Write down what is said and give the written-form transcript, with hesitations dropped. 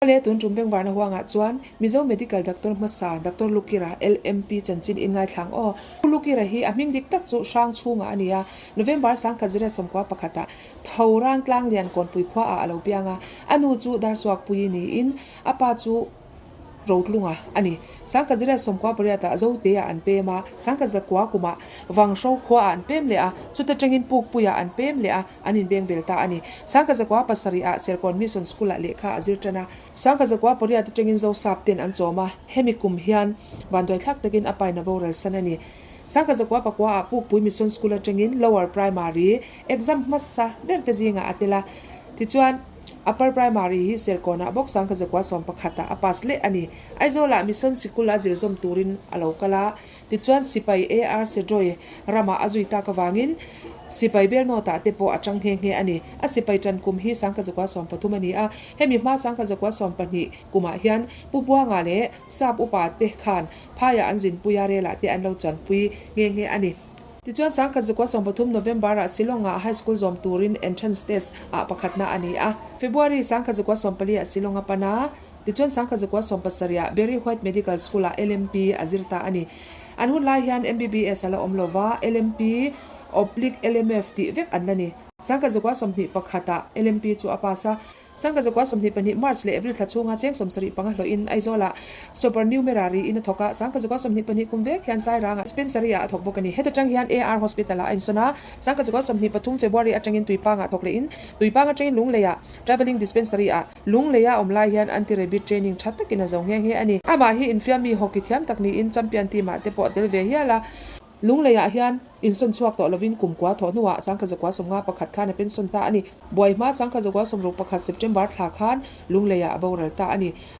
Awle, tun tum bengvarna huangah chuan Mizo Medical Doctor hmasa Doctor Lukira, LMP, chanchin in ngaithlang aw. Pu Lukira hi a hming dik tak chu Hrang chhungah a ni a, November 1991 ah Thorang Tlanglian Kawnpui khuaah a lo piang a, a nu chu Darsuakpuii niin a pa chu Rotlunga a ni. 1998 ah Zote-ah an pem a, 1909 kumah Vanghro khuaah an pem leh a, chuta tangin Pukpuiah an pem leh a, an inbeng bel ta a ni. Sangkazakua pasarih ah Serkawn Mission School ah lehkha a zir tan a. Sangkazakua pariat atangin Zosap ten an chawm a, hemi kum hian vanduaithlak takin a paina boral san a ni. Sangkazakua pakua ah Pukpui Mission School atangin Lower Primary exam hmasa ber te zingah a tel a. Tichuan, Upper Primary hi Serkawn ah bawk Sangkazakua 11 ah a pass leh a ni. Aizawl ah Mission Sikul a zir zawm turin a lo kal a. Tichuan sipai AR Sedroy ramah a zui tak avangin sipai Belnawtah te pawh a chang nghe nghe a ni. A sipai tan kum hi Sangkazakua 13 a ni a, hemi hma Sangkazakua 12 kumah hian Pu Buanga leh Sap upa te khan phaiah an zinpui a, relah te an lo chuanpui nghe nghe a ni. Tichuan Sangkazakua 13 November-ah Shillong-ah High School zawm turin entrance test ah pakhatna a ni a. February Sangkazakua 14 ah Shillong a pan a. Tichuan 1970 ah Barry White Medical School-ah LMP a zir ta a ni. An hun lai hian MBBS a la awm lo va, LMP oblique LMF tih vek an la ni. 1921 ah LMP chu a pass a. 1922 March leh April thla chhunga cheng 75 hlawhin Aizawl-ah Supernumerary in a thawk a. 1922 kum vek hian Sairanga Dispensary-ah a thawk bawk a ni. Heta tang hian AR Hospital-ah a insawn a. 1923 February atangin Tuipangah thawk lehin Tuipang atangin Lungleiah Travelling Dispensary-ah Lunglei a awm lai hian anti-rabbit training tha takin a zo nghe nghe a ni. Amah hi infiammi hockey thiam tak niin champion team ah te pawh a tel ve hial a. Lunglei ah hian insawn chhuak tawh lovin kum kua thawh hnuah 1991 khan a pension ta a ni. Buai hma 1961 September thla khan Lunglei ah a boral ta a ni.